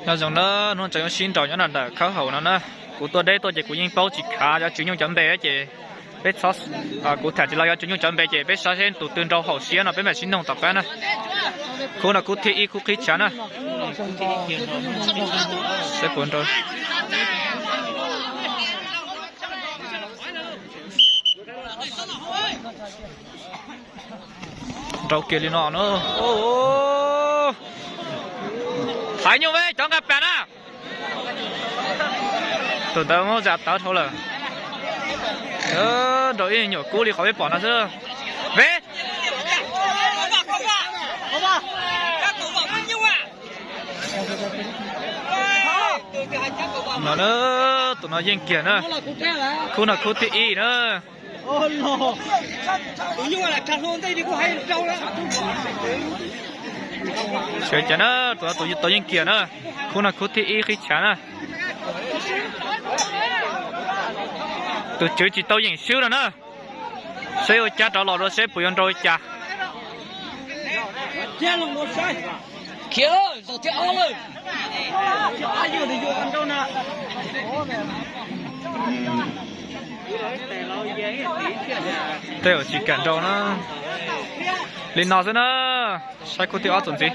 Nyob zoo na, hnub no tseem yuav sib nraus nyob ntawm khawb haum no na. Kuv tuaj deb tuaj ces kuv yeej paub tsis khav cov tswv nyuj cov npe ces peb txhob, kuv tham tsis los cov tswv nyuj cov npe ces peb saib seb tus twg nraus haum siab no peb mam sib nug tom qab na. Khub no khub thib ib khub qhib chav na. Seb puas nraus. Nraus kiag li no na. Thaiv nyuj ve cov nqa pas na. Tus ntawd muab zam tawv dhau lawm. Nraus ib nyuam kub li qhov peb pom no xwb. Ve. No na, tus no yeej kiag na. Khub no khub thib ib na. Sawv cev na, tus no tus tau yeej kiag na. Khub no khub thib ib qhib chav na. Tus tswv tsis tau yeem swb no na. Seb ua cas rov los dua seb puas yuav nraus li cas. Khiav lawm, zaum thib ob lawm. Tej zaum tsis kam nraus na. Li no xwb na. Saib khub thib ob txuas ntxiv.